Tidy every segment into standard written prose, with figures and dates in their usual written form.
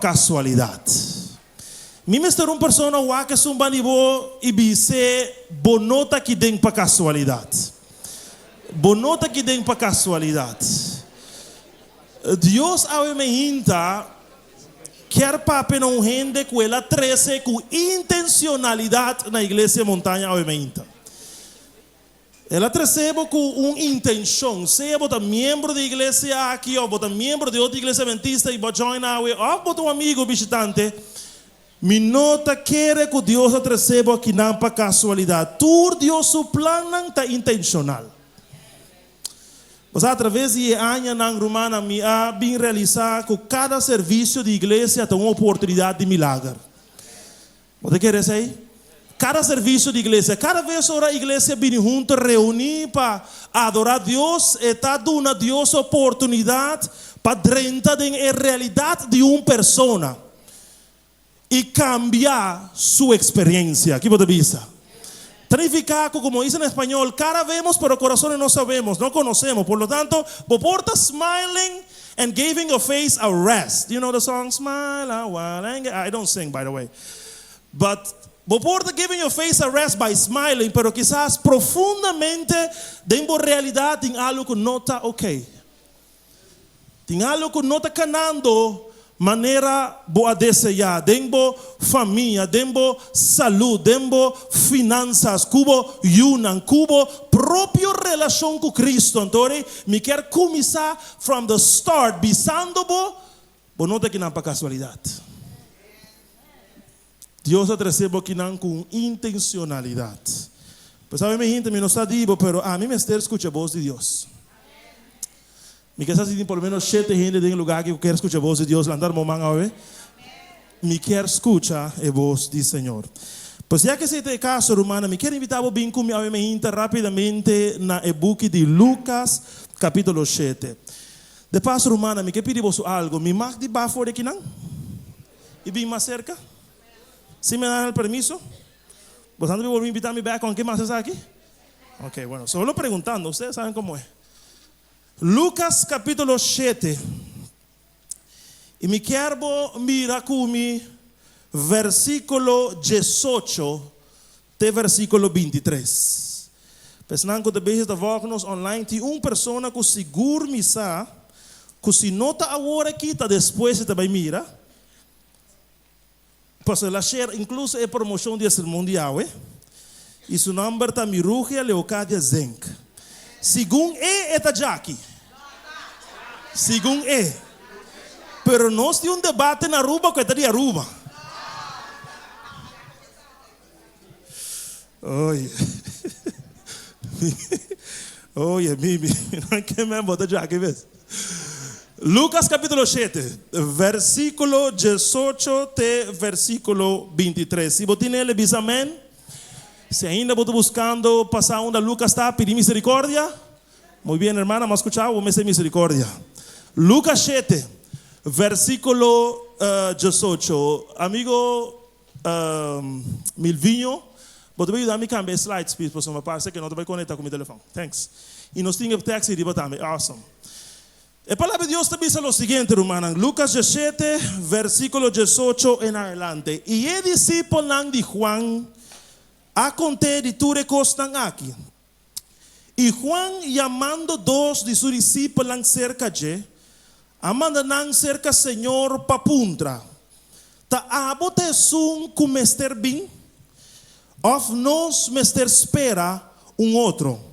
kasualidat. Mi mester un persona wak esun banda di bo i bis'é, Bo no ta aki den pa kasualidat. Bo no ta aki den pa kasualidat. Dios awe meinta kier papia na un hende ku el a trese ku intencionalidad na Iglesia Montaña awe meinta. El a trese bo ku un intenshon, sea bo ta miembro di iglesia aki òf bo ta miembro di otro iglesia adventista i bo a join awe òf bo ta un amigu bishitante, mi no ta kere ku Dios a trese bo akinan pa kasualidat. Tur Dios su plannan ta intenshonal. Bo sa, atraves di e añanan, rumannan, mi a bin realisá ku kada servisio di iglesia ta un oportunidat di milager. Bo ta kere esei? Kada servisio di iglesia, kada bes ora iglesia bini hunto reuní pa adorá Dios, e ta duna Dios oportunidat pa drenta den e realidat di un persona i kambia su eksperensia. Ki bo ta bisa? Ta nifiká ku, komo dicen na español, cara vemos pero corazones no sabemos, no conocemos. Por lo tanto, bo por ta smiling and giving your face a rest. Do you know the song? Smile a while and I don't sing, by the way. But bo por ta giving your face a rest by smiling, pero kisas profundamente den bo realidad tin algo cu no ta okay. Tin algo cu no ta canando manera bo a desea den bo famia, den bo salud, den bo finanzas, cu bo yunan, cu bo propio relacion cu Cristo. Anto ora mi kier cuminsa from the start bisando bo, bo no ta kinan pa casualidad. Dios a trece bo kinan cu un intencionalidad. Pues awe mi hinte, mi no sa di bo, pero ami mester scucha bos di Dios. Mi ke sa si tin por lo menos shete hende den e lugar aki cu kier scucha bos di Dios, lanta bo man awe. Mi kier scucha e bos di Señor. Pues ya ke esei ta e caso, rumannan, mi kier invita bo bin cu mi awe meinta rapidamente na e buki di Lucas, capitulo shete. De paso, rumannan, mi ke pidi boso algo. Mi mag di ba for di akinan i bin mas cerca? Si mi dan el permiso? Boso anto mi bolbe invita mi bek aunke mas esaki? Ok, bueno, solo preguntando, ustedes saben como es. Lucas capítulo shete, i mi kier bo mira cu mi versiculo diesocho te versiculo bintitres. Pa esnan cu ta bezig ta volg nos online, tin un persona cu sigur mi sa cu si no ta awor aki ta despues e ta bay mira, Pasobra el a share incluso e promocion di e sermon di awe, y su nomber ta Mirugia Leocadia Zenk. Segun e, e ta djaki. Segun e. Pero nos tin un debate na Aruba cu e ta di Aruba. Oye. Oye, Mimi, no ke men bo ta djaki bes. Lucas capítulo shete, versículo diesocho te versículo bintitres. Si bo tin el, bisa amen. Si ainda bo ta buscando pa sa unda Lucas ta, pidi misericordia. Muy bien, hermana, m'a scucha bo mester misericordia. Lucas shete, versículo diesocho. Amigo Milvinho, bo ta bay yuda mi cambia e slides please pasobra parse ke no ta bay conecta cu mi telefon. Thanks. Y nos tin e tekst riba tambe. Awesome. E palabra di Dios ta bisa lo siguiente, rumannan, Lucas diesshete, versiculo diesocho en adelante, Y e disipelnan di Juan a cont'é di tur e cosnan aki. Y Juan, yamando dos di su disipelnan cerca dje, a manda nan cerca Señor pa puntra, Ta abo ta esun cu mester bin, of nos mester spera un otro?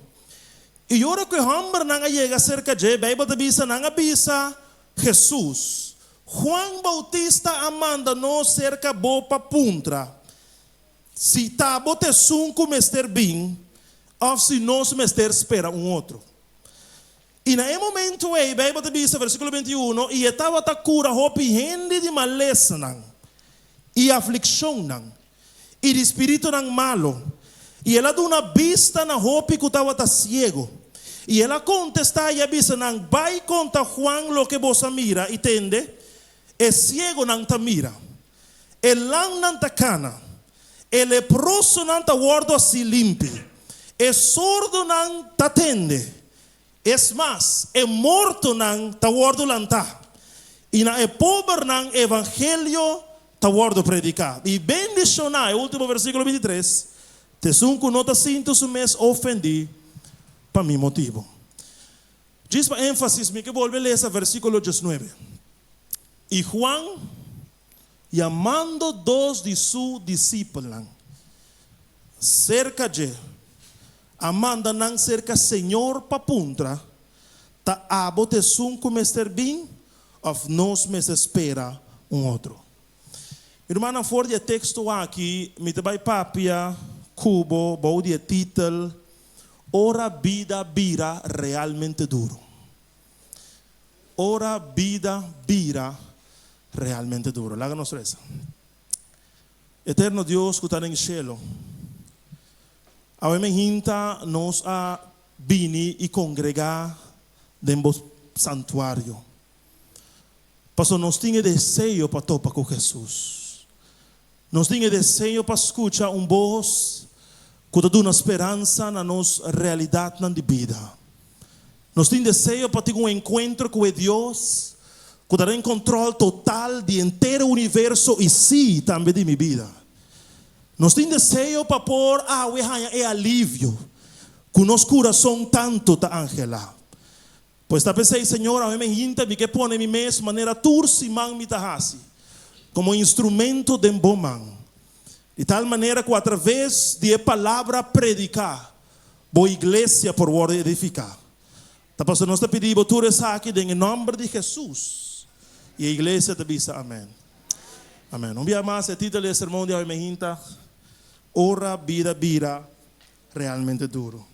Y ora cu e hombernan a yega cerca dje, Bijbel ta bisa, nan a bisa Jesus, Juan Bautista a manda nos cerca bo pa puntra, Si ta bo ta esun ku mester bin òf si nos mester spera un otro. I na e momentu ei, Beibel ta bisa, versíkulo 21, I e tabata kura hopi hende di malesanan i aflikshonnan i di spiritunan malu, i el a duna bista na hopi ku tabata siegu. I el a kontestá i a bisa nan, Bai konta Juan loke boso a mira i tende, e siegunan ta mira, E lannan ta kana, e leprosonan ta wòrdu hasi limpi, e sordonan ta tende, es mas, e mortonan ta wòrdu lantá, I na e pobernan evangelio ta wòrdu prediká. I bendishoná, e último versíkulo 23, ta esun ku no ta sinti su mes ofendí pa mi motibu. Djis pa énfasis mi ke bolbe lesa versíkulo 19. I Juan, yamando dos di su disipelnan serka dje, a manda nan serka Señor pa puntra, Ta abo ta esun ku mester bin òf nos mester spera un otro? Mi rumannan, for di e teksto aki mi ta bai papia ku bo bou di e titel Ora bida bira realmente duru. Ora bida bira realmente duru. Laga nos resa. Eterno Dios ku ta den shelu, awe mi hinta nos a bini i kongregá den bo santuario, pasobra nos tin e deseo pa topa ku Hesus. Nos tin e deseo pa skucha un bos ku ta duna speransa na nos realidatnan di bida. Nos tin deseo pa tin un enkuentro ku e Dios ku ta den kontrol total di henter e universo i sí, tambe di mi bida. Nos tin deseo pa por awe haña e alivio ku nos kurason tantu ta anhelá. Pues ta p'esei, Señor, awe mi hinta mi ke pone mi mes manera tur siman mi ta hasi, komo instrumento den Bo man, di tal manera ku atraves di e palabra prediká, Bo iglesia por wòrdu edifiká. Ta pasobra nos ta pidi Bo tur esaki den e nòmber di Hesus. I e iglesia ta bisa, Amèn. Amèn. Un bia mas, e título di e sermon di awe mi hinta, Ora Bida Bira Realmente Duru.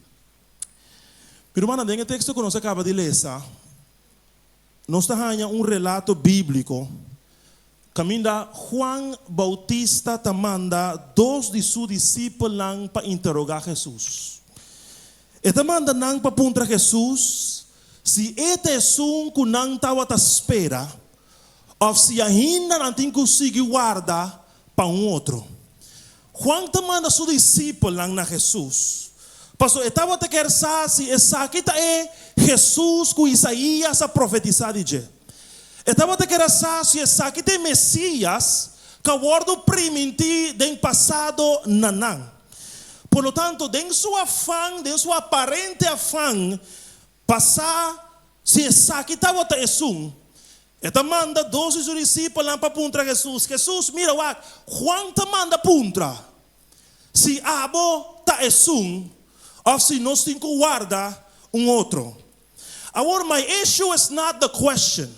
Mi rumannan, den e teksto ku nos a kaba di lesa, nos ta haña un relato bíbliko kaminda Juan Boutista ta manda dos di su disipelnan pa interogá Hesus. E ta manda nan pa puntra Hesus si e ta esun ku nan tabata spera òf si ainda nan tin ku sigui warda pa un otro. Juan ta manda su disipelnan na Hesus, pasobra e tabata kier sa si esaki ta e Hesus ku Isaías a profetisá di dje. E tabata kier a sa si esaki ta e Mesías ku a wòrdu primintí den pasado na nan. Por lo tanto, den su afan, den su aparente afan pa sa si esaki tabata esun, E ta manda dos di su disipelnan pa puntra Hesus, Hesus, mira wak, Juan ta manda puntra si abo ta esun òf si nos tin ku warda un otro. Awor, my issue is not the question.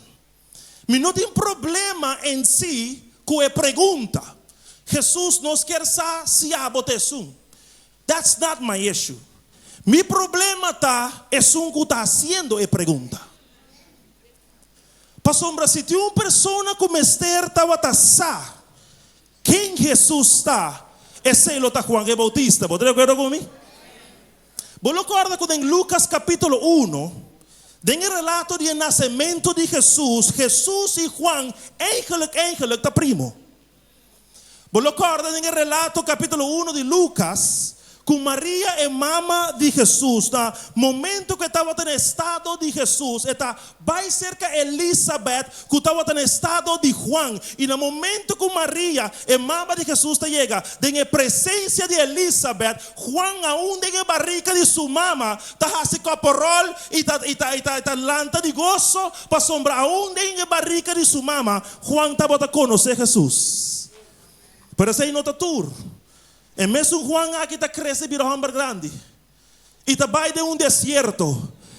Mi no tin problema en si ku e pregunta. Hesus, nos kier sa si abo ta esun. That's not my issue. Mi problema ta esun ku ta hasiendo e pregunta. Pasobra si tin un persona ku mester tabata sa ken Hesus ta, esei lo ta Juan e Boutista. Bo ta di akuerdo ku mi? Bo lo kòrda ku den Lukas kapítulo uno, den e relato di e nasementu di Hesus, Hesus i Juan eigenlik eigenlik ta primo. Bo lo kòrda den e relato kapítulo uno di Lukas ku Maria e mama di Hesus na momentu ku e tabata na estado di Hesus e ta bai serka Elisabèt ku tabata na estado di Juan i na momentu ku Maria e mama di Hesus ta yega den e presensia di Elisabèt Juan aun den e barika di su mama ta hasi kòporòl i ta i ta i ta i ta lanta di goso pasobra aun den e barika di su mama Juan tabata konosé Hesus. Pero esei no ta tur. E mesun Juan aki ta krese bira hòmber grandi i ta bai den un desierto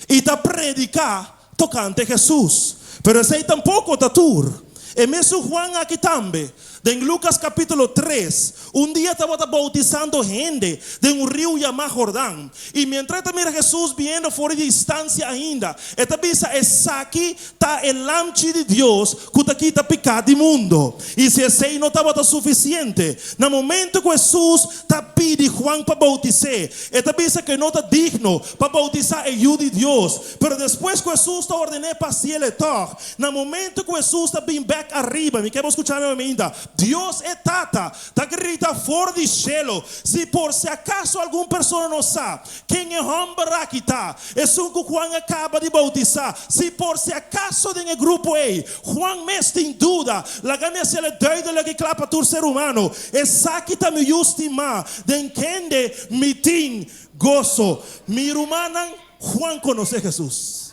i ta prediká tokante Hesus. Pero esei tampoko ta tur. E mesun Juan aki tambe, den Lukas kapítulo tres, un dia tabata boutisando hende den un riu yamá Jordan. I mientra e ta mira Hesus biniendo for di distansia ainda, e ta bisa, Esaki ta e Lamchi di Dios ku ta kita piká di mundo. I si esei no tabata sufisiente, na momento ku Hesus ta pidi Juan pa boutis'é, e ta bisa ku e no ta digno pa boutisá e Yu di Dios. Pero despues ku Hesus ta orden'é pa hasiel e tòg, na momento ku Hesus ta bin bèk. Bèk ariba, mi ke bo skucha mi mainta. Dios e Tata ta grita for di shelu, Si por si akaso algun persona no sa ken e hòmber aki ta, esun ku Juan a kaba di boutisá, si por si akaso den e grupo ei Juan mes tin duda, laga mi hasiel e duidelijk i kla pa tur ser humano, Esaki ta mi Yu stimá, den kende mi tin goso. Mi rumannan, Juan konosé Hesus.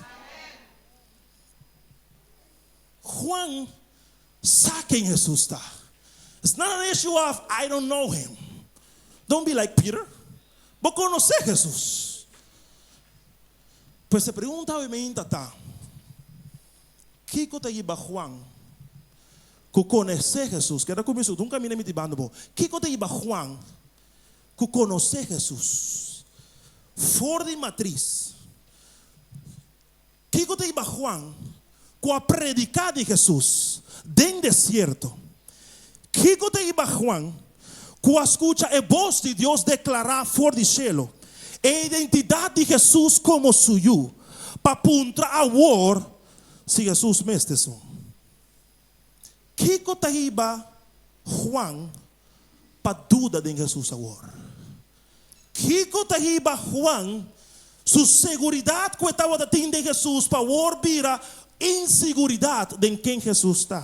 Juan sa ken Hesus ta. It's not an issue of I don't know him. Don't be like Peter. Bo konosé Hesus. Pues e pregunta awe meinta ta, Kiko ta yiba Juan ku konosé Hesus? Keda ku mi su, un kaminda mi ta yibando bo. Kiko ta yiba Juan ku konosé Hesus for di matris? Kiko ta hiba Juan ku a prediká di Hesus den desierto? Kiko ta hiba Juan ku a skucha e bos di Dios deklará for di shelu e identidat di Hesus komo Su Yu, pa puntra awor si Hesus mes ta esun? Kiko ta hiba Juan pa duda den Hesus awor? Kiko ta hiba Juan su seguridat ku e tabata tin den Hesus pa awor bira insiguridat den ken Hesus ta?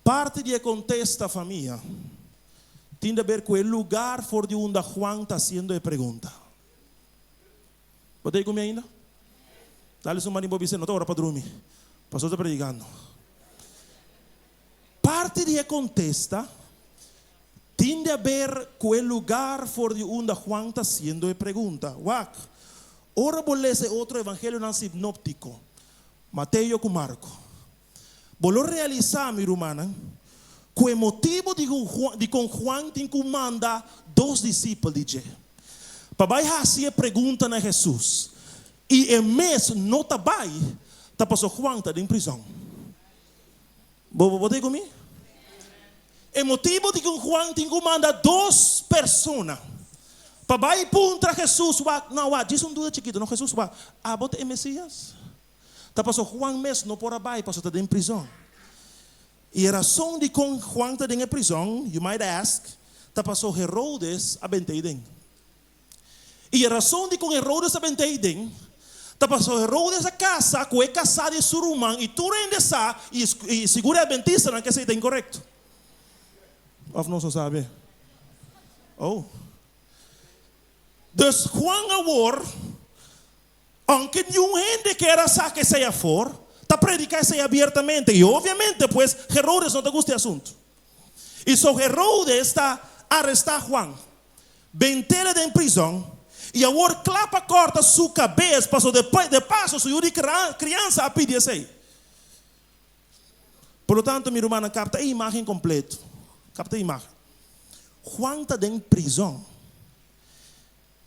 Parti di e kontesta, famia, tin di aber ku e lugar for di unda Juan ta hasiendo e pregunta. Bo ta ei ku mi ainda? Dale su man di bo bisa, no ta ora pa drumi. Pastor ta predikando. Parti di e kontesta tin di aber ku e lugar for di unda Juan ta hasiendo e pregunta. Wak, ora bo lesa e otro evangelionan sinóptiko, Mateo ku Marko, bo lo realisá, mi rumannan, ku e motibu di dikon Juan tin ku manda dos disipel di dje pa bai hasi e pregunta na Hesus i e mes no ta bai, ta pasobra Juan ta den prizòn. Bo bo ta ku mi? E motibu di ku Juan tin ku manda dos persona pa bai puntra Hesus wak, no wak, djis un duda chikitu, no Hesus wak, abo ta e Mesias? Ta pasobra Juan mes no por a bai pasobra ta den prizòn. I e rason dikon Juan ta den e prizòn, you might ask, ta pasobra Herodes a bent'é den. I e rason dikon Herodes a benta ei den, ta pasobra Herodes a kasa ku e kasá di su ruman i tur hende sa, i sigur e adventistanan, ku esei ta inkorekto. Òf nos no sabi? Oh. Dus Juan awor, ounke niun hende kier a saka esei afor, ta prediká esei abiertamente. I obviamente pues Herodes no ta gusta e asuntu. I so Herodes ta arestá Juan. Bentele den prizon i awor kla pa kòrta su kabes paso de paso su yu di kriansa a pidi esei. Por lo tanto, mi rumannan, kapta e imágen kompleto. Kapta e imágen. Juan ta den prizon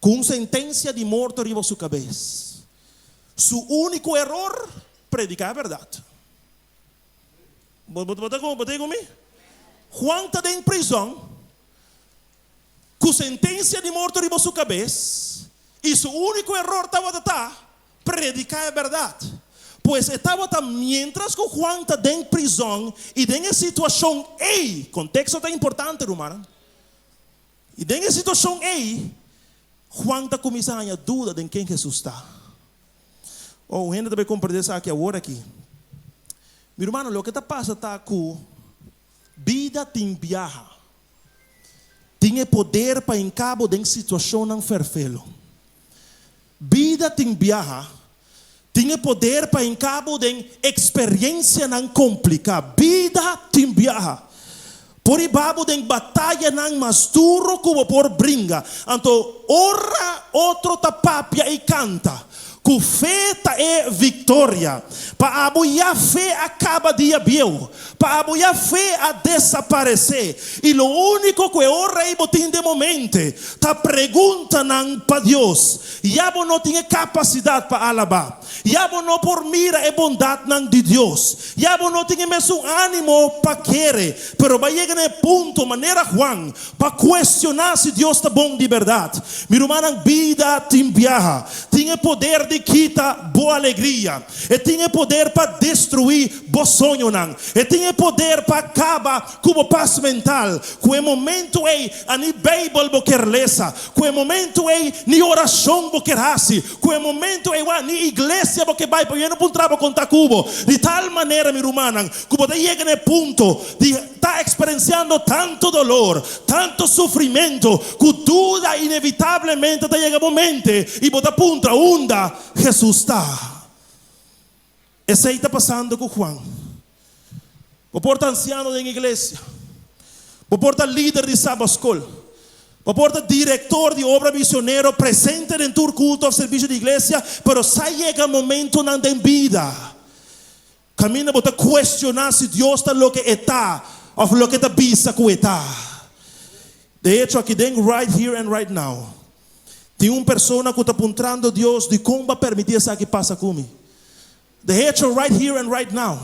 ku un sentensia di morto riba su kabes. Su úniko eror, prediká e bèrdat. Bo ta ku mi? Juan ta den prizon Ku sentensia di morto riba su kabes, i su úniko eror tabata ta prediká e bèrdat. Pues e tabata miéntras ku Juan ta den prizòn i den e situashon ei, konteksto ta importante rumannan, i den e situashon ei Juan ta kuminsá haña duda den ken Hesus ta. Oh, un hende ta bai komprendé esaki awor aki. Mi rumannan, loke ta pasa ta ku bida tin biaha. Tin e poder pa hinká bo den situashonnan fèrfelo. Bida tin biaha tin e poder pa hinká bo den eksperensianan kompliká. Bida tin biaha por hiba bo den batayanan mas duro ku bo por bringa. Anto ora otro ta papia i kanta ku fe ta e viktoria, pa abo ya fe a kaba dia bieu. Pa abo ya fe a desaparesé, i lo úniko ku e ora ei bo tin den bo mente ta preguntanan pa Dios. Ya bo no tin e kapasidat pa alabá. Ya bo no por mira e bondatnan di Dios. Ya bo no tin e mesun ánimo pa kere. Pero bo a yega na e punto, manera Juan, pa kuestioná si Dios ta bon di bèrdat. Mi rumannan, bida tin biaha. Tin e poder di kita bo alegria. E tin e poder pa destruí bo soñonan. E tin e poder pa kaba ku bo pas mental. Ku e momentu ei a ni Beibel bo kier lesa. Ku e momentu ei ni orashon bo kier hasi. Ku e momentu ei wak ni iglesia bo ke bai pasobra no puntra bo konta ku bo. Di tal manera, mi rumannan, ku bo ta yega na e punto di ta eksperensiando tantu dolor, tantu sufrimentu, ku duda inevitablemente ta yega bo mente i bo ta puntra, Unda Hesus ta? Esei ta pasando ku Juan. Bo por ta ansiano den iglesia. Bo por ta lider di Saba Skol. Bo por ta direktor di obra misionero presente den tur kulto òf servisio di iglesia, pero sa yega momentonan den bida kaminda bo ta kuestioná si Dios ta loke e ta òf loke e ta bisa ku e ta. De echo, aki den Right Here and Right Now, tin un persona ku ta puntrando Dios dikon bo a permití esaki pasa ku mi. De hecho, right here and right now,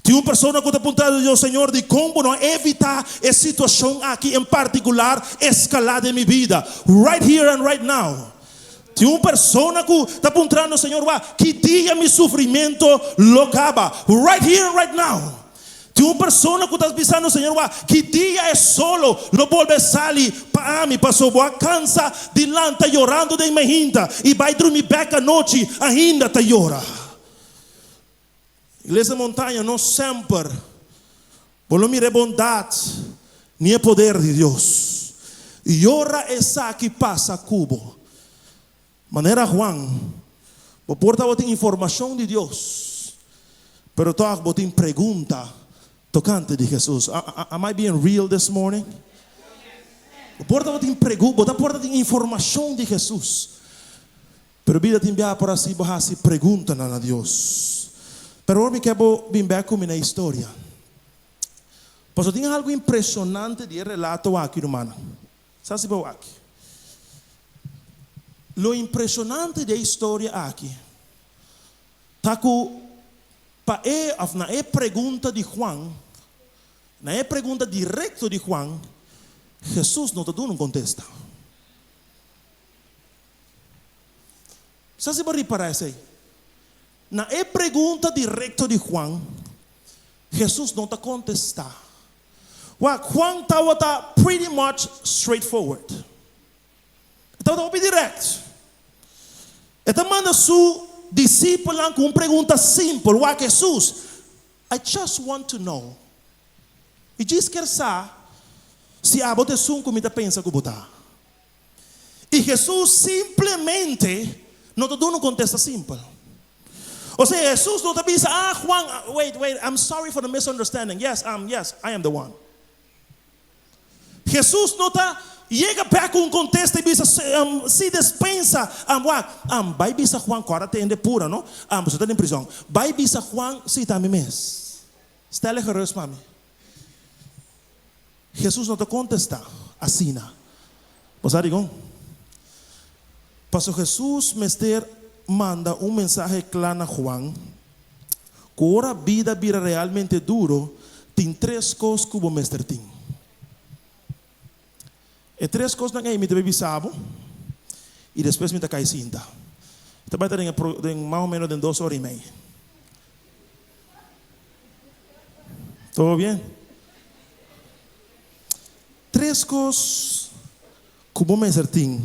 tin un persona ku ta puntrando Dios, Señor, dikon bo no a evitá e situashon aki en partikular eskalá den mi bida? Right here and right now, tin un persona ku ta puntrando, Señor, wak, ki dia mi sufrimentu lo kaba? Right here and right now, tin un persona ku ta bisando, Señor, wak, ki dia e solo lo bolbe sali pa ami? Pasobra bo a kansa di lanta yorando den mehinta i bai drumi bèk anochi ainda ta yora. Iglesia Montaña, no semper bo lo mira e bondat ni e poder di Dios. I ora esaki pasa ku bo, Manera Juan, bo por tabatin informashon di Dios, pero tòg bo tin pregunta tokante di Hesus. Am I being real this morning? Bo por tabatin pregu, bo ta por tabatin informashon di Hesus, pero bida tin bia por hasi bo hasi preguntanan na Dios. Pero awor mi ke bo bin bèk ku mi na e historia. Pasobra tin algu impreshonante di e relato aki, rumannan. Sa si bo wak. Lo impresionante di e historia aki ta cu pa e of na e pregunta di Juan, na e pregunta directo di Juan, Jesus no ta duna un contesta. Sa si bo ripara esey? Na e pregunta directo di Juan, Jesus no ta contesta. Wak, Juan tabata pretty much straightforward. E tabata hopi direct. E ta manda su disipelnan ku un pregunta simpel, Wak, Hesus, I just want to know. Mi djis kier sa si abo ta esun ku mi ta pensa ku bo ta. I Hesus simplemente no ta duna un kontesta simpel. Osea, Hesus no ta bisa, Ah, Juan, wait, wait, I'm sorry for the misunderstanding, yes, um, yes, I am the one. Hesus no ta yega bek ku un kontesta i bisa, um, si, despensa, um, wak, um, bai bisa Juan, ku ora tende pura, no? Um, boso ta den prizòn. Bai bisa Juan, si, ta mi mes. Stel e gerust pa mi. Hesus no ta kontestá asina. Bo sa dikon? Pasobra Hesus mester manda un mensahe kla na Juan ku ora bida bira realmente duro, tin tres kos ku bo mester tin. E tres kosnan ei mi ta bai bisa bo i despues mi ta kai sinta. Ta bai ta den e den mas o menos den dos ora i mei. Todo bien? Tres kos ku bo mester tin.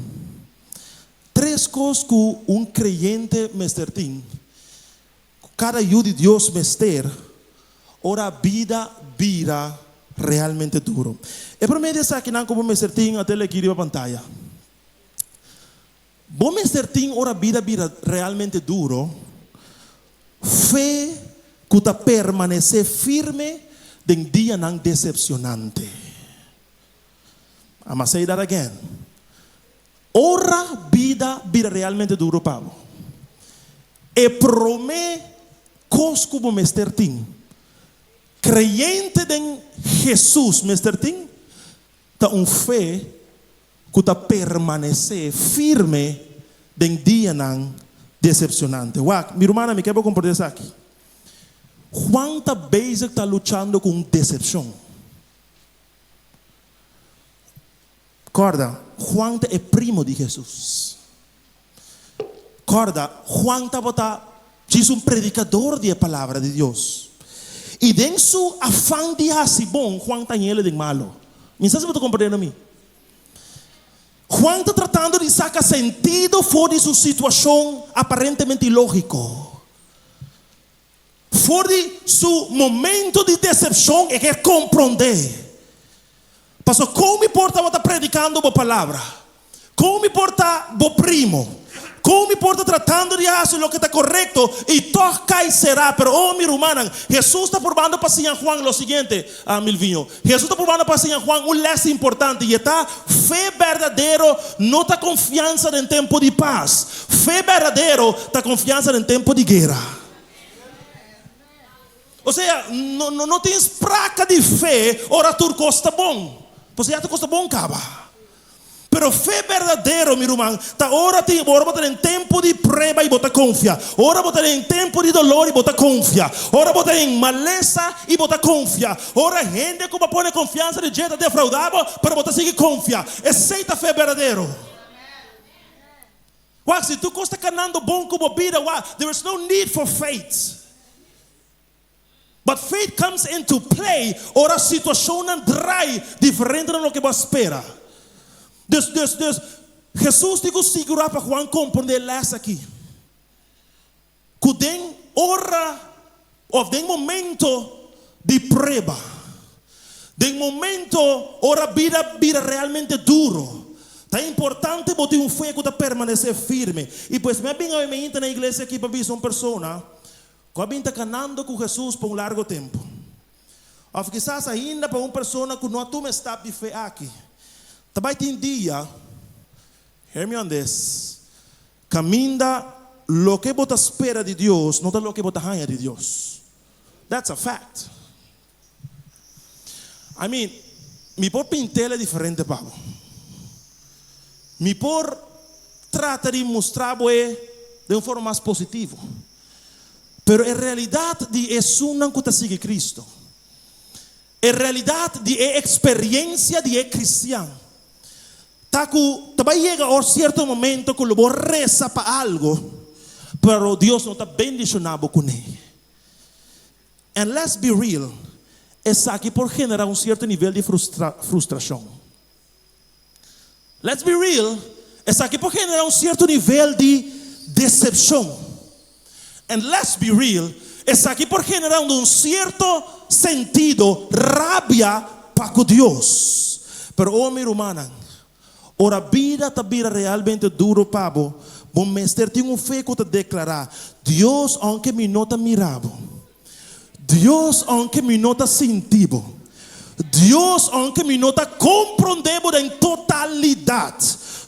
Tres kos ku un kreyente mester tin. Ku kada yu di Dios mester ora bida bira realmente duro. E promé di esakinan ku bo mester tin a tel aki riba pantaya. Bo mester tin ora bida bira realmente duro, fe ku ta permanesé firme den dianan desepshonante. I'ma say that again. Ora bida bira realmente duro pa bo, e promé kos ku bo mester tin, kreyente den Hesus mester tin, ta un fe ku ta permanesé firme den dianan decepcionante. decepcionante. Wak, mi rumannan, mi ke bo comprende esaki. Juan ta bezig ta luchando cu un decepcion. Corda, Juan ta e primo di Jesus. Corda, Juan tabata djis un predicador di e palabra di Dios. Y den su afan di haci bon, Juan ta hañele den malo. Mi sa si bo ta comprende mi. Juan ta tratando di saca sentido for di su situacion aparentemente ilogico. For di su momento di decepcion e ke comprende. Pasobra con mi por tabata predicando bo palabra? Con mi por ta bo primo? Con mi por ta tratando di haci loke ta corecto y tog cay cera? Pero oh mi rumannan, Jesus ta purbando pa siña Juan lo siguiente, ah Milvinho, Jesus ta purbando pa siña Juan un les importante y e ta, fe berdadero no ta confiansa den tempo di paz. Fe berdadero ta confiansa den tempo di guera. Osea, no no tin spraka di fe ora tur kos ta bon. Pasobra ya tur kos ta bon kaba. Pero fe berdadero, mi ruman, ta ora tin ora bo ta den tempu di prueba i bo ta konfia. Ora bo ta den tempu di dolor i bo ta konfia. Ora bo ta den malesa i bo ta konfia. Ora hende ku bo a pone konfiansa di dje ta defraudá bo, pero bo ta sigui konfia. Esei ta fe berdadero. Wak, si tur kos ta kanando bon ku bo bida, wak, there is no need for faith. But faith comes into play ora situashonnan drai diferente na loke bo a spera. Dus, dus, dus, Hesus tin ku sigurá pa Juan komprondé e lès aki, ku den ora òf den momento di prueba, den momento ora bida bira realmente duro, ta importante bo tin un fe ku ta permanesé firme. I pues mi a bin awe meinta na iglesia aki pa bisa un persona Ku a bin ta kanando ku Hesus pa un largo tempu. Òf kisas ainda pa un persona ku no a tuma e stap di fe aki. Ta bai tin dia, hear me on this, kaminda loke bo ta spera di Dios no ta loke bo ta haña di Dios. That's a fact. I mean, mi por pint'el e diferente pa bo. Mi por trata di mustra bo e den un forma mas positivo. Pero e realidat di esunnan ku ta sigui Cristo, e realidat di e eksperiencia di e cristian, ta ku ta bai yega or sierto momento ku lo bo resa pa algo, pero Dios no ta bendiciona bo kuné. And let's be real, esaki por genera un cierto nivel di frustracion. Let's be real, esaki por genera un cierto nivel di decepcion. And let's be real, esaki por genera un cierto sentido rabia pa cu Dios. Pero oh mi rumannan, Ora bida ta bira realmente duro pa bo, bo mester tin un fe ku ta deklará, Dios, ounke mi no ta mira bo, Dios, ounke mi no ta sinti bo, Dios, ounke mi no ta komprondé bo den totalidat,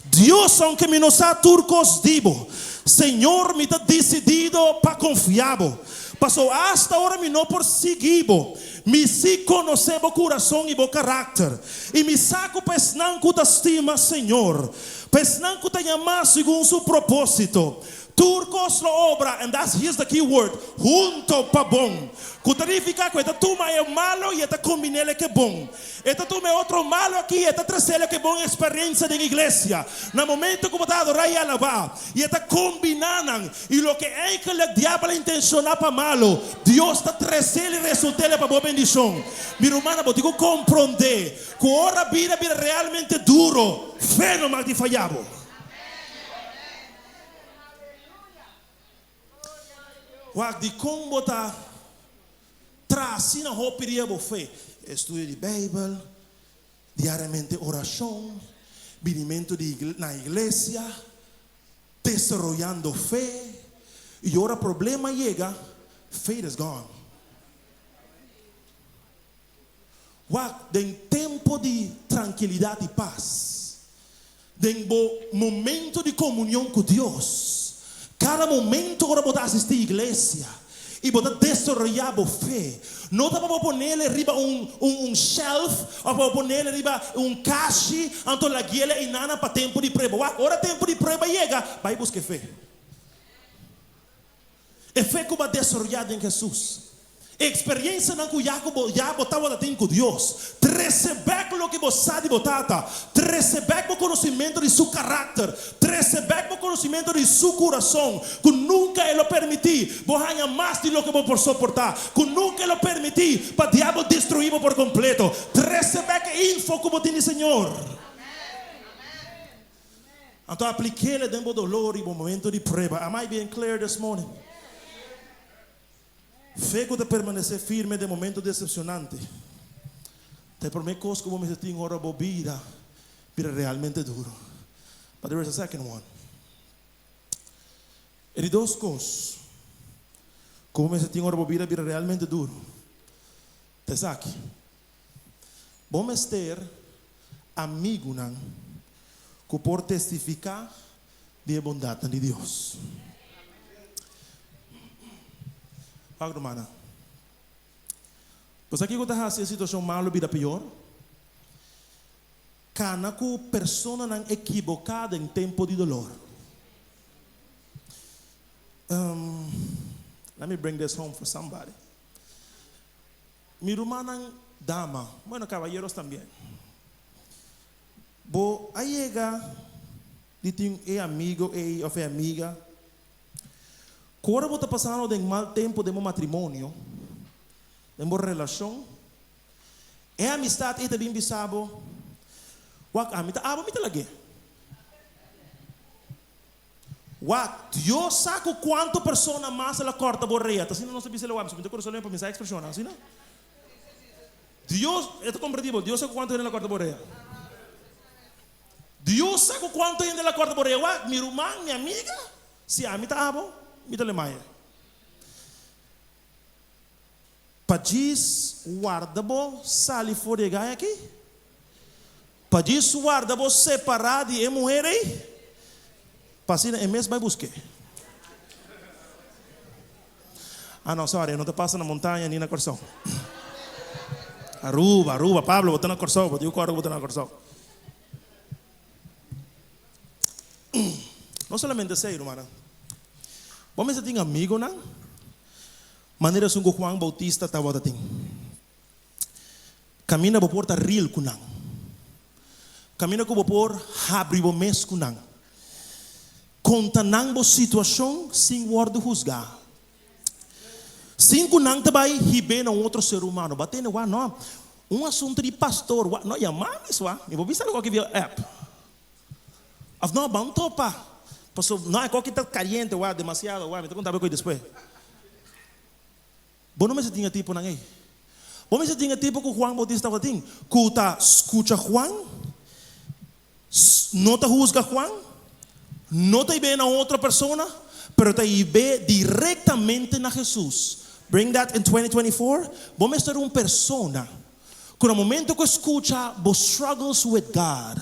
Dios, ounke mi no sa tur kos di bo, Señor, mi ta disidido pa konfia bo, pasobra asta ora mi no por sigui bo, Mi sí konosé bo kurason i bo karakter, i mi sa ku pa esnan ku ta stima Señor, pa esnan ku ta yamá segun su propósito, tur kos lo obra, and that's here's the key word, hunto pa bon, ku ta nifiká ku e ta tuma e malo i e ta kombin'el e ke bon. E ta tuma e otro malo aki i e ta tres'el e ke bon eksperensia den iglesia, na momento ku bo ta adorá i alabá, i e ta kombiná nan. I loke eigenlik diabel a intenshoná pa malo, Dios ta tres'el i result'el pa bo bendishon. Mi rumannan, bo tin ku komprondé ku ora bida bira realmente duro, fe no mag di fayá bo. Wak, dikon bo ta traha asina hopi riba bo fe? Estudio di Beibel, diariamente orashon, binimentu di na iglesia, desaroyando fe, i ora problema yega, faith is gone. Wak, den tempo di trankilidat i pas, den bo momento di komunion ku Dios, kada momento ora bo ta asistí iglesia i bo ta desaroyá bo fe, no ta pa bo ponele riba un un shelf òf pa bo ponele riba un kashi anto laguiele einana pa tempu di prueba. Wak, ora tempu di prueba yega, bai buska e fe. E fe ku bo a desaroyá den Hesus. E eksperiencianan ku ya ku bo ya bo tabata tin ku Dios. Trese bèk loke bo sa di bo Tata. Trese bèk bo konosimentu di Su karakter. Trese bèk bo konosimentu di Su kurason, ku nunka E lo permití bo haña mas di loke bo por soportá, ku nunka E lo permití pa diabel destruí bo por kompleto. Trese bèk e info ku bo tin di Señor. Anto aplik'é den bo dolor i bo momento di prueba. Am I being clear this morning? Fe ku ta permanesé firme den momento desepshonante ta e promé kos ku bo mester tin ora bo bida bira realmente duru. But there is a second one. E di dos kos ku bo mester tin ora bo bida bira realmente duru ta esaki, Bo mester amigunan ku por testifiká di e bondatnan di Dios. Wak rumannan, bo sa kiko ta hasi e situashon malu bira pior? Kana ku personanan ekiboká den tempu di dolor. Let me bring this home for somebody. Mi rumannan dama, bueno caballeros tambien, bo a yega di tin e amigo ei of e amiga ku ora bo ta pasando den mal tempu den bo matrimonio, den bo relashon, e amistat ei ta bin bisa bo, Wak, ami ta abo mi ta lag'é. Wak, Dios sa ku kuantu persona mas el a kòrta bo rea. Ta asina nos ta bisa el awor, mi ta kore solamente pa mi sa ekspreshonnan, asina? Dios, e ta komprendí bo, Dios sa ku kuantu hende el a kòrta bo rea. Dios sa ku kuantu hende el a kòrta bo rea. Wak, mi ruman, mi amiga, si ami ta abo, mi ta lemaya. Pa djis warda bo sali for di e gai aki? Pa djis warda bo separá di e muher ei? Pa asina e mes bai busk'é. Ah no, sorry, e no ta pasa na montaña ni na Kòrsou. Aruba, Aruba, Pablo, bo ta na Kòrsou, bo tin ku kòrda ku bo ta na Kòrsou. No solamente esei, rumannan. Bo mester tin amigonan manera esun ku Juan Bautista tabata tin. Kaminda bo por ta real ku nan. Kaminda ku bo por habri bo mes ku nan. Konta nan bo situashon sin wòrdu husgá. Sin ku nan ta bai hib'é na un otro ser humano. Bo a tende wak no. Un asuntu di pastor wak no yama mi swa. Mi por bisa algu aki via app. Of no, ban topa. Paso no e koki ta kayente wak demasiado wak. Mi ta konta bo e koki despues. Bo no mester tin e tiponan ei. Bo mester tin e tipo ku Juan Bautista tabatin, ku ta skucha Juan, no ta husga Juan, no ta hib'é na un otro persona, pero ta hib'é direktamente na Hesus. Bring that in 2024. Bo mester un persona ku na momento ku e skucha bo struggles with God,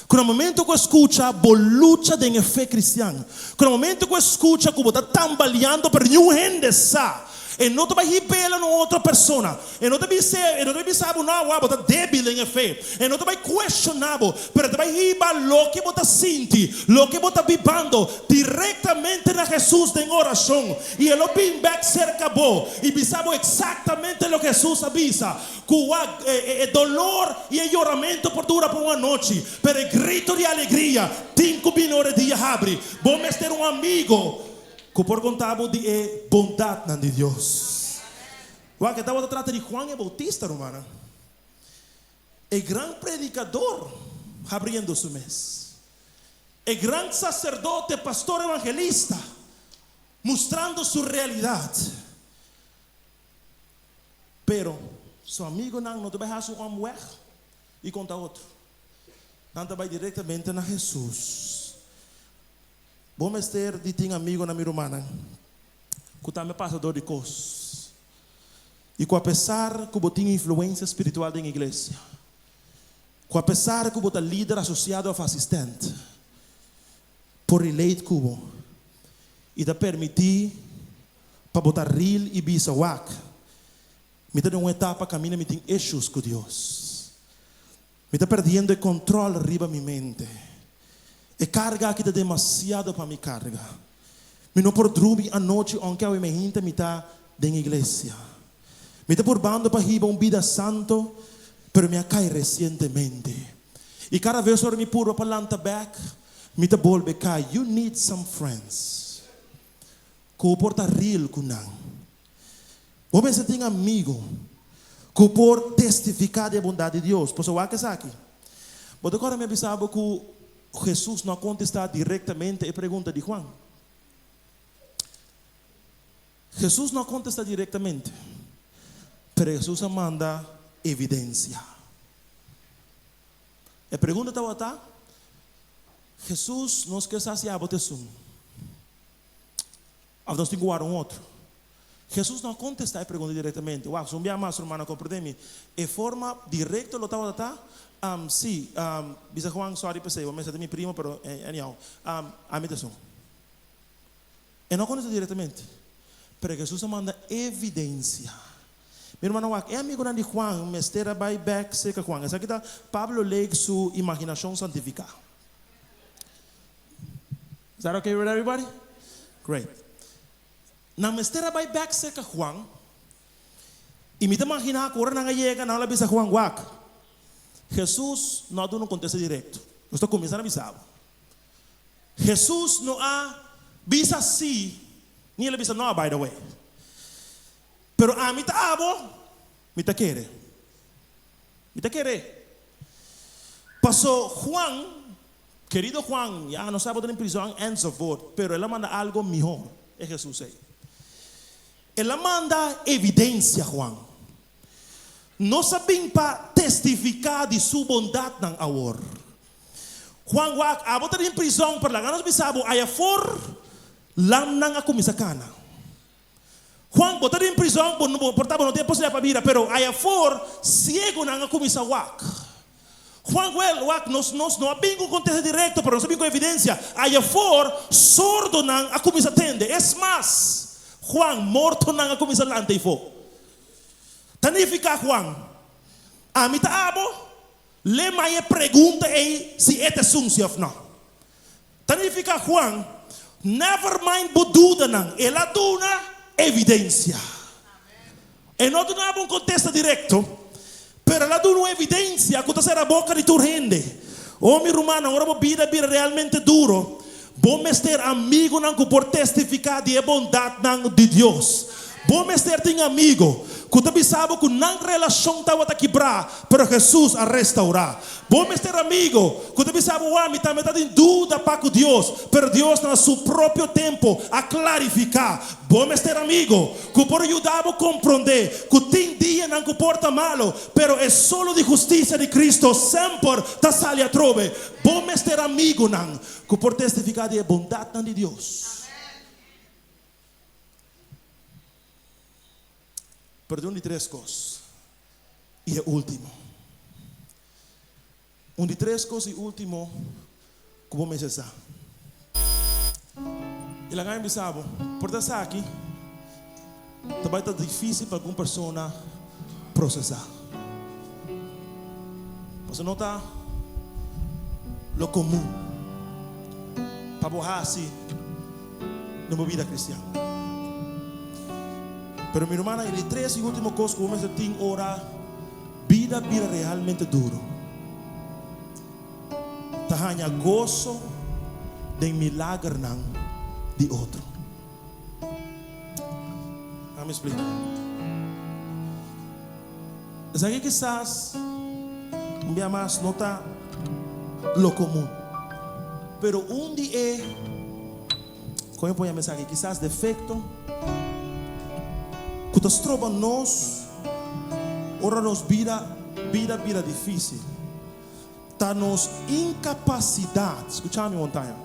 Ku na momento ku e skucha bo lucha den e fe kristian, ku na momento ku e skucha ku bo ta tambaleando pero niun hende sa, e no ta bai hib'el na un otro persona, e no ta bis'é, e no ta bai bisa bo, no awa bo ta debil den e fe, e no ta bai kuestioná bo, pero e ta bai hiba loke bo ta sinti, loke bo ta bibando, direktamente na Hesus den orashon, i e lo bin bèk serka bo i bisa bo eksaktamente loke Hesus a bisa. Ku wak e dolor i e yoramentu por dura pa un anochi, pero e grito di alegria tin ku bini ora e dia habri. Bo mester un amigo ku por konta bo di e bondatnan di Dios. Wak, e tabata trata di Juan e Bautista, rumannan, e gran predikador habriendo su mes, e gran saserdote, pastor, evangelista, mustrando su realidat. Pero, su amigonan no ta bai hasi un omweg i konta otro. Nan ta bai direktamente na Hesus. Bo mester di tin amigonan, mi rumannan, ku tambe pasa dor di kos i ku apesar ku bo tin influensia spiritual den iglesia, ku apesar ku bo ta lider asosiado òf asistent, por relate ku bo i ta permití Pa bo ta real i bisa, Wak, mi ta den un etapa kaminda mi tin issues ku Dios. Mi ta perdiendo e control riba mi mente. E karga aki ta demasiado pa mi karga. Mi no por drumi anochi aunke awe meinta mi ta den iglesia. Mi ta purbando pa hiba un bida santo, pero mi a kai resientemente. I kada bes ora mi purba pa lanta bek, mi ta bolbe kai. You need some friends ku por ta real ku nan. Bo mester tin amigo ku por testifiká di e bondat di Dios. Pasobra wak esaki. Bo ta kòrda mi a bisa bo ku Hesus no a kontestá direktamente e pregunta di Juan. Hesus no a kontestá direktamente, pero Hesus a manda evidensia. E pregunta tabata, Hesus, nos ke sa si abo ta esun, òf nos tin ku wara un otro? Hesus no a kontestá e pregunta direktamente. Wak, si un bia mas, rumannan, komprendé mi. E forma direkto lo tabata ta, Sí, bisa Juan, sòri p'esei, bo mester ta mi primo, pero anyhow, ami ta esun. E no a kontestá direktamente, pero Hesus a manda evidensia. Mi rumannan, wak, e amigunan di Juan mester a bai bèk serka Juan. Esaki ta Pablo Lake su imaginashon santifiká. Is that okay with everybody? Great. Nan mester a bai bèk serka Juan, i mi ta maginá ku ora nan a yega, nan lo a bisa Juan, Wak, Hesus no a duna un kontesta direkto. Nos ta kuminsá na bisa bo. Hesus no a bisa sí, ni el a bisa no, by the way. Pero ami ta abo, mi ta kere. Mi ta kere. Paso Juan, kerido Juan, ya nos sa bo ta den prizòn enzovoort, pero el a manda algo mihor, e Hesus ei. El a manda evidencia, Juan. Nos a bin pa testifiká di su bondatnan awor. Juan, wak, abo ta den prizòn, pero laga nos bisa bo, aya for lamnan a kuminsá kana. Juan, bo ta den prizòn, bo no por ta bo no tin e posibilidat pa bira, pero aya for siegunan a kuminsá wak. Juan, wèl, wak, nos nos no a bin ku kontesta direkto, pero nos a bin ku evidensia. Aya for sordonan a kuminsá tende. Es mas, Juan, mortonan a kuminsá lanta ei for. Ta nifiká, Juan, ami ta abo? Lé mai e pregunta ei si e ta esun si òf nò. Ta nifiká, Juan, never mind bo dudanan, el a duna evidensia. E no duna bo un kontesta direkto, pero el a duna un evidensia ku ta sera boka di tur hende. O mi rumannan, ora bo bida bira realmente duro, Bo mester amigunan ku por testifiká di e bondatnan di Dios. Bo mester tin amigu ku ta bisa bo ku nan relashon tabata kibrá, pero Hesus a restaurá. Bo mester amigu ku ta bisa bo, Wak, mi tambe ta tin duda pa ku Dios, pero Dios na su propio tempu a klarifiká. Bo mester amigu ku por yuda bo komprondé ku tin dianan ku por ta malu, pero e solo di hustisia di Kristu semper ta sali atrobe. Bo mester amigunan ku por testifiká di e bondatnan di Dios. Pero tin un di tres kos, i e último. Un di tres kos i último ku bo mester sa. I laga mi bisa bo, por ta esaki ta bai ta difísil pa algun persona prosesá. Pasobra no ta lo komun pa bo hasi den bo bida kristian. Pero mi rumannan, e di tres i último kos ku bo mester tin ora bida bira realmente duru, ta haña goso den milagernan di otro. Laga mi splika. Esaki kisas un bia mas no ta lo komun, pero un di e, kon mi por yama esaki, kisas defekto ku ta stroba nos ora nos bida bida bira difísil ta nos inkapasidat, skucha mi montaña,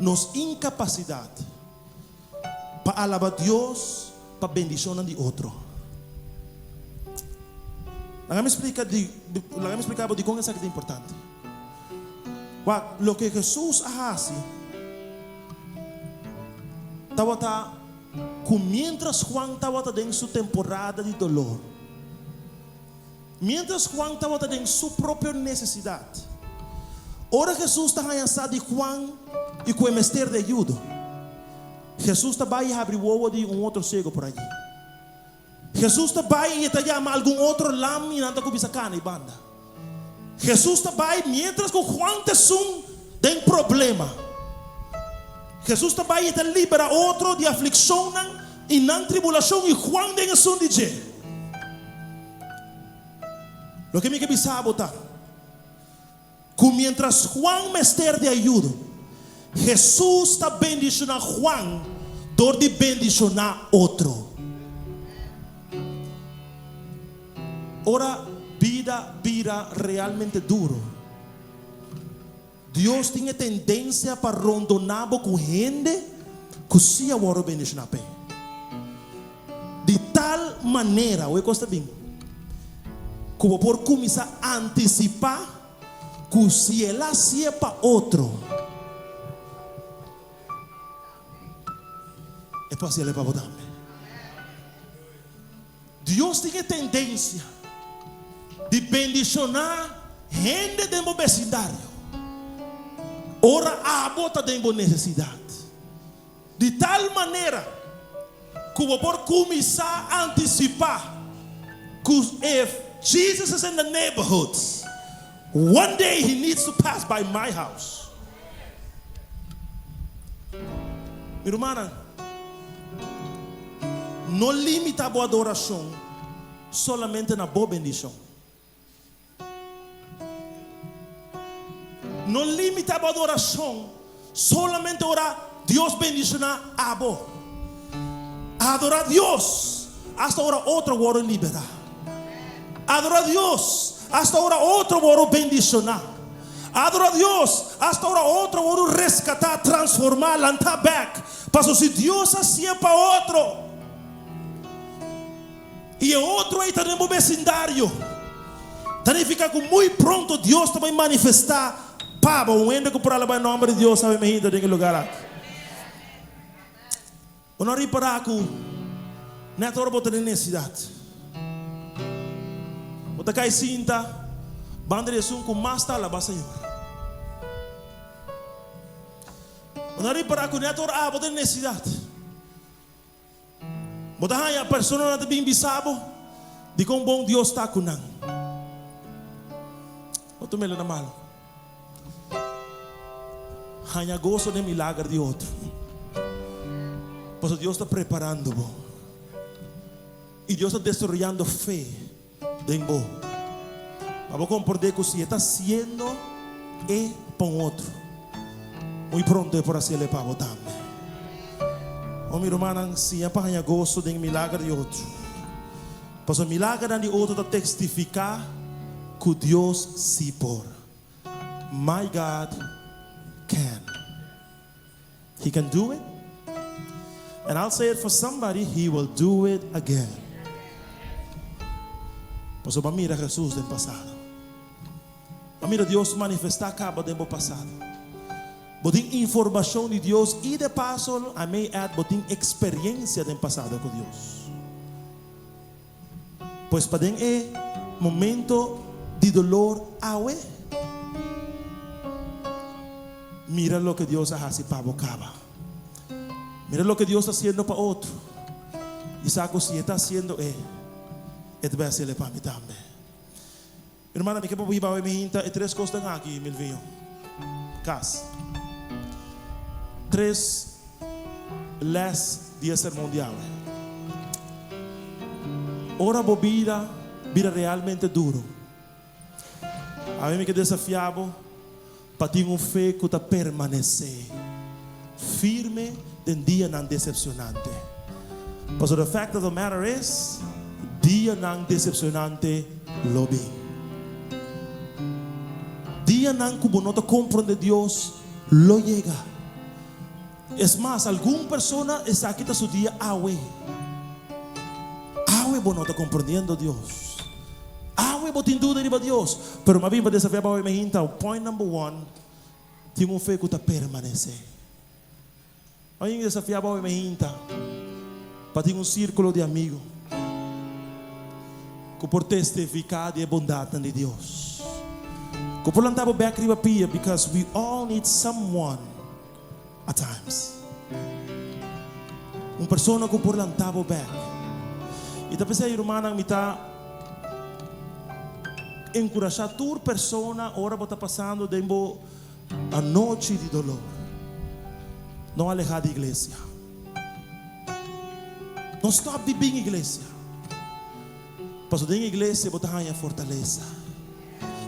nos inkapasidat pa alaba Dios pa bendishonnan di otro. Laga mi splika di, laga mi splika bo dikon esaki ta importante. Wak, loke Hesus a hasi tabata ku miéntras Juan tabata den su temporada di dolor, miéntras Juan tabata den su propio nesesidat, ora Hesus ta haña sa di Juan i ku e mester di ayudo. Hesus ta bai i habri wowo di un otro siego por allí. Hesus ta bai i e ta yama algun otro lam i nan ta kuminsá kana i banda. Hesus ta bai miéntras ku Juan ta esun den problema. Hesus ta bai i e ta libera otro di aflikshonnan i nan tribulashon i Juan den esun di dje. Loke mi ke bisa bo ta ku miéntras Juan mester di ayudo, Hesus ta bendishoná Juan dor di bendishoná otro. Ora bida bira realmente duro, Dios tin e tendensia pa rondoná bo ku hende ku sí a wòrdu bendishoná p'e. Di tal manera, oe kos ta bin, ku bo por kuminsá antisipá ku si el a hasié pa otro, e por hasié pa bo tambe. Dios tin e tendensia di bendishoná hende den bo besindario ora abo ta den bo nesesidat, di tal manera ku bo por kuminsá antisipá ku if Jesus is in the neighborhood, one day he needs to pass by my house. Mi rumannan, no limita bo adorashon solamente na bo bendishon. No limita bo adorashon solamente ora Dios bendishoná abo. Adorá Dios asta ora otro wòrdu liberá. Adorá Dios asta ora otro wòrdu bendishoná. Adorá Dios asta ora otro wòrdu reskatá, transformá, lantá bèk. Pasobra si Dios hasié pa otro i e otro ei ta den bo besindario, ta nifiká ku muy pronto Dios ta bai manifestá pa bo. Un hende ku por alabá e nòmber di Dios awe mehita den e lugar aki. Bo no a ripará ku nèt ora bo ta den nesesidat, bo ta kai sinta banda di esun ku mas ta alabá Señor? Bo no a ripará ku nèt ora abo ta den nesesidat, bo ta haña personanan ta bin bisa bo dikon bon Dios ta ku nan? No tum'el na malu. Haña goso den milager di otro. Pasobra Dios ta preparando bo. I Dios ta desaroyando fe den bo. Pa bo komprendé ku si e ta hasiendo e pa un otro, muy pronto e por hasiel e pa bo tambe. Oh mi rumannan, siña pa haña goso den milager di otro. Pasobra milagernan di otro ta testifiká ku Dios sí por. My God can. He can do it. And I'll say it for somebody, He will do it again. Pasobra bo a mira Jesus den pasado. Bo a mira Dios manifestá kaba den bo pasado. Bo tin informashon di Dios i de paso, I may add, bo tin eksperensia den pasado ku Dios. Pues pa den e momento di dolor awe, mira loke Dios a hasi pa bo kaba. Mira loke Dios ta hasiendo pa otro i sa ku si e ta hasiendo e, e ta bai hasiel e pa mi tambe. Mi hermana, mi ke pa bo hiba awe mi hinta e tres kosnan aki, Milvinho. Kas. Tres les di e sermon di awe. Ora bo bida bira realmente duro, awe mi ke desafia bo pa tin un fe ku ta permanesé firme den dianan desepsionante. Pasobra the fact of the matter is, dianan desepsionante lo bin. Dianan ku bo no ta komprondé Dios lo yega. Es mas, algun persona esaki ta su dia awe. Awe bo no ta komprondiendo Dios. Awe bo tin duda riba Dios. Pero mi a bin pa desafia bo awe mi hinta point number one, tin un fe ku ta permanesé. Mi a bin desafia bo awe mi hinta pa tin un sirkulo di amigu ku por testifiká di e bondatnan di Dios. Ku por lanta bo bèk riba pia because we all need someone. At times. Un persona ku por lanta bo bek. I ta p'esei, rumannan, mi ta enkurashá tur persona ora bo ta pasando den bo anochi di dolor, no alehá di iglesia. No stòp di bin iglesia. Pasobra den iglesia bo ta haña fortalesa.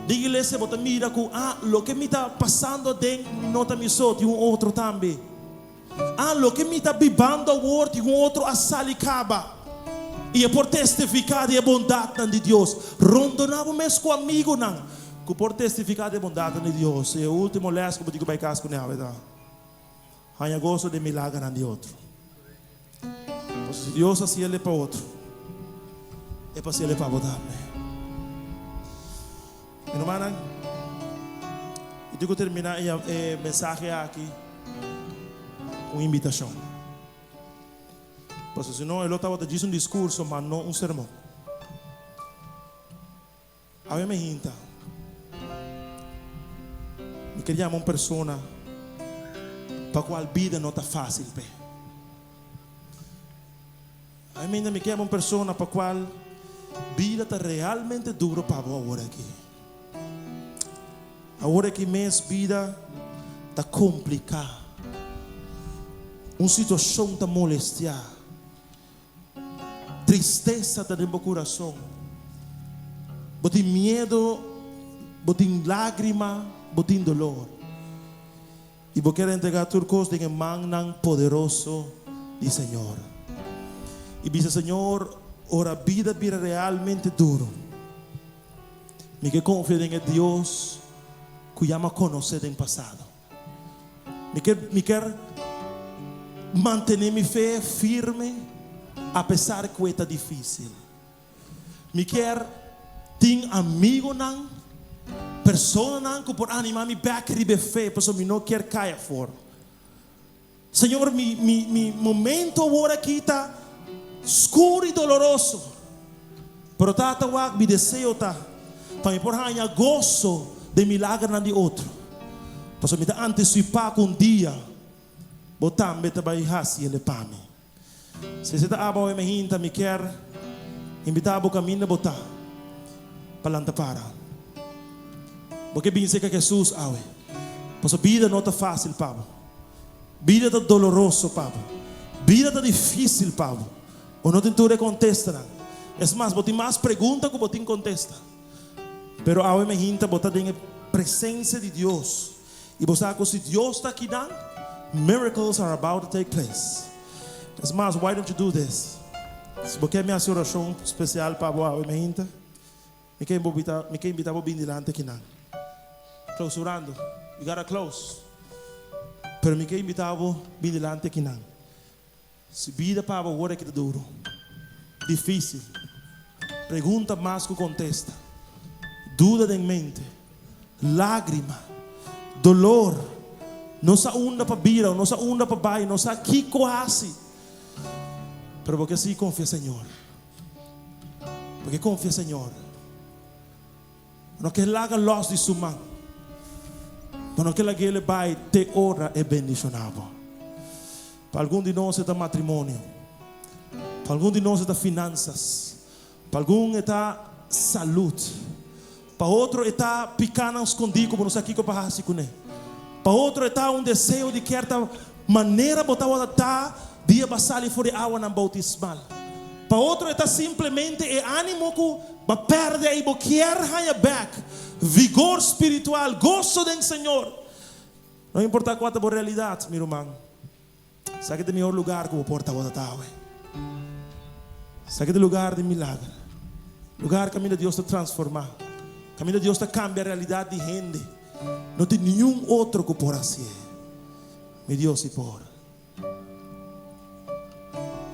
Den iglesia bo ta mira ku, ah, loke mi ta pasando aden mi no ta mi so, tin un otro tambe. Ah, loke mi ta bibando awor tin un otro a sali kaba i e por testifiká di e bondatnan di Dios. Rondoná bo mes ku amigunan ku por testifiká di e bondatnan di Dios. E último lès ku bo tin ku bai kas kuné awe ta, Haña goso den milagernan di otro. Pasobra si Dios hasi el e pa otro, e por hasi el e pa bo tambe. Mi rumannan, mi tin ku terminá e mensahe aki ku un invitashon. Pasobra si no e lo tabata djis un diskurso, ma no un sermon. Awe mi hinta, mi ker yama un persona pa kual bida no ta fásil p'e. Awe mi hinta, mi ker yama un persona pa kual bida ta realmente duro pa bo awor aki. Awor aki mes bida ta kompliká. Un situashon ta molestiá. Tristesa ta den bo kurason. Bo tin miedu, bo tin lágrima, bo tin dolor. I bo kier entregá tur kos den e mannan poderoso di Señor. I bisa, Señor, ora bida bira realmente duru, mi ke konfia den e Dios ku ya mi a konosé den pasado. Mi ke, mi kier mantené mi fe firme apesar ku e ta difísil. Mi kier tin amigonan, personanan ku por animá mi bèk riba e fe, pasobra mi no kier kai afor. Señor, mi, mi, mi momento awor aki ta skur i doloroso. Pero Tata wak, mi deseo ta pa mi por haña goso den milagernan di otro. Pasobra mi ta antisipá ku un dia Bo tambe ta bai hasi el e pa mi. Si esei ta abo awe mehinta, mi kier invitá bo kaminda bo ta pa lanta para. Bo ke bin serka Hesus awe, pasobra bida no ta fásil pa bo. Bida ta doloroso pa bo. Bida ta difísil pa bo. Bo no tin tur e kontestanan. Es mas, bo tin mas pregunta ku bo tin kontesta. Pero awe mehinta bo ta den e presensia di Dios. I bo sa ku si Dios ta akinan, miracles are about to take place. Es mas, why don't you do this? Si bo ke mi hasi orashon spesial pa bo awe mainta, mi ke mi ke invita bo bin dilanti akinan. Klausurando, we gotta close. Pero mi ke invita bo bin dilanti akinan. Si bida pa bo awor aki ta duru, difícil, pregunta mas ku kontesta, duda den mente, lágrima, dolor, no sa unda pa bira o no sa unda pa bai, no sa kiko hasi, pero bo ke sigui konfia Señor. Bo ke konfia Señor. Bo no ke laga lòs di su man. Bo no ke lag'é el bai te ora e bendishoná bo. Pa algun di nos e ta matrimonio. Pa algun di nos e ta finansas. Pa algun e ta salud. Pa otro e ta pikánan skondí ku bo no sa kiko pa hasi kuné. Pa otro e ta un deseo di kier ta manera bo tabata ta dia bo a sali for di awanan boutismal. Pa otro e ta simplemente e ánimo ku bo a pèrdè i bo kier haña bèk, vigor spiritual, goso den Señor. No importá kua ta bo realidat, mi ruman, esaki ta e mihor lugar ku bo por tabata ta awe. Esaki ta e lugar di milager, lugar kaminda Dios ta transformá, kaminda Dios ta kambia realidat di hende. No tin niun otro ku por hasié. Mi Dios si por.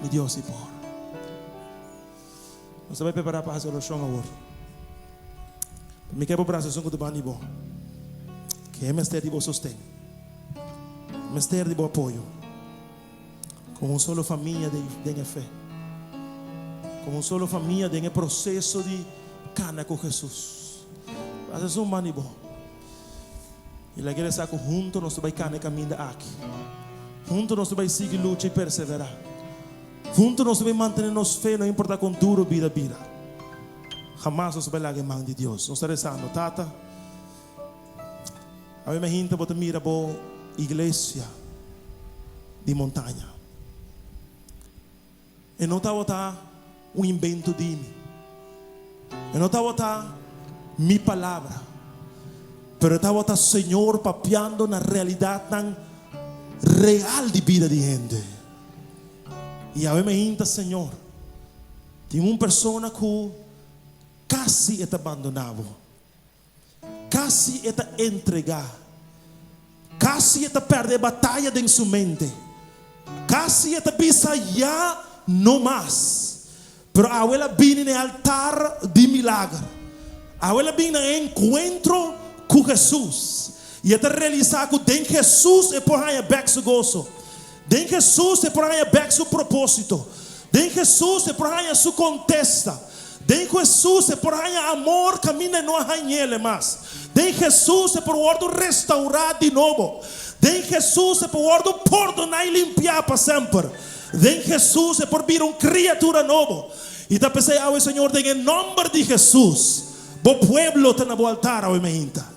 Mi Dios si por. Nos ta bai prepará pa hasi orashon awor. Mi ke bo brasa esun ku ta banda di bo. Ke e mester di bo sosten. Mester di bo apoyo. Komo un solo famia den e fe. Komo un solo famia den e proseso di kana ku Hesus. Brasa esun banda di bo. I laga e sa ku huntu nos ta bai kana e kaminda aki. Huntu nos ta bai sigui lucha i perseverá. Huntu nos ta bin mantené nos fe, no importá kon duru bida bira. Hamas nos ta bai laga e man di Dios. Nos ta rezando, Tata, awe mainta bo ta mira bo iglesia di Montaña. E no tabata un invento di mi. E no tabata mi palabra. Pero e tabata Señor papiando na realidatnan real di bida di hende. I awe mainta, Señor, tin un persona ku kasi e ta bandoná bo. Kasi e ta entregá. Kasi e ta pèrdè e bataya den su mente. Kasi e ta bisa ya no mas. Pero awe el a bini na e altar di milager. Awe el a bini na e enkuentro ku Hesus. I e ta realisá ku den Hesus e por haña bèk su goso. Den Hesus e por haña bèk su propósito. Den Hesus e por haña su kontesta. Den Hesus e por haña amor kaminda e no a hañ'el mas. Den Hesus e por wòrdu restaurá di nobo. Den Hesus e por wòrdu pordoná i limpiá pa semper. Den Hesus e por bira un kriatura nobo. I ta p'esei awe, Señor, den e nòmber di Hesus, bo pueblo ta na bo altar awe mainta.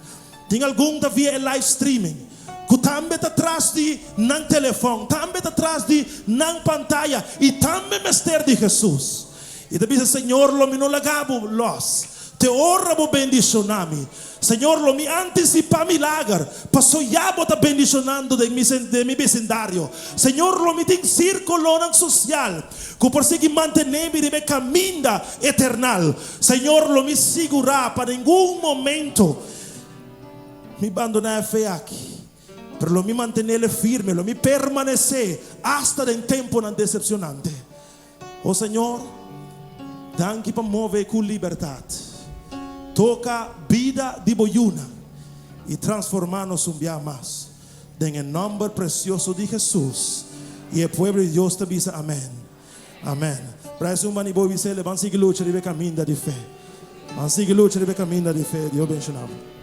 Tin algun ta via e live streaming ku tambe ta tras di nan telefòn, tambe ta tras di nan pantaya i tambe mester di Hesus. I ta bisa, Señor, lo mi no laga bo lòs te ora bo bendishoná mi. Señor, lo mi antisipá milager, paso ya bo ta bendishonando den mi den mi besindario. Señor, lo mi tin sírkulonan sosial ku por sigui mantené mi riba e kaminda eternal. Señor, lo mi sigurá pa ningun momento mi bandoná e fe aki, pero lo mi mantenele firme, lo mi permanesé asta den temponan desepshonante. O Señor, danki pa move ku libertat. Toka bida di bo yunan i transformá nos un bia mas. Den e nòmber presioso di Hesus, i e pueblo di Dios ta bisa, Amèn. Amèn. Prijs un bani bo i bis'é, Ban sigui lucha riba e kaminda di fe. Ban sigui lucha riba e kaminda di fe. Dios benshoná bo.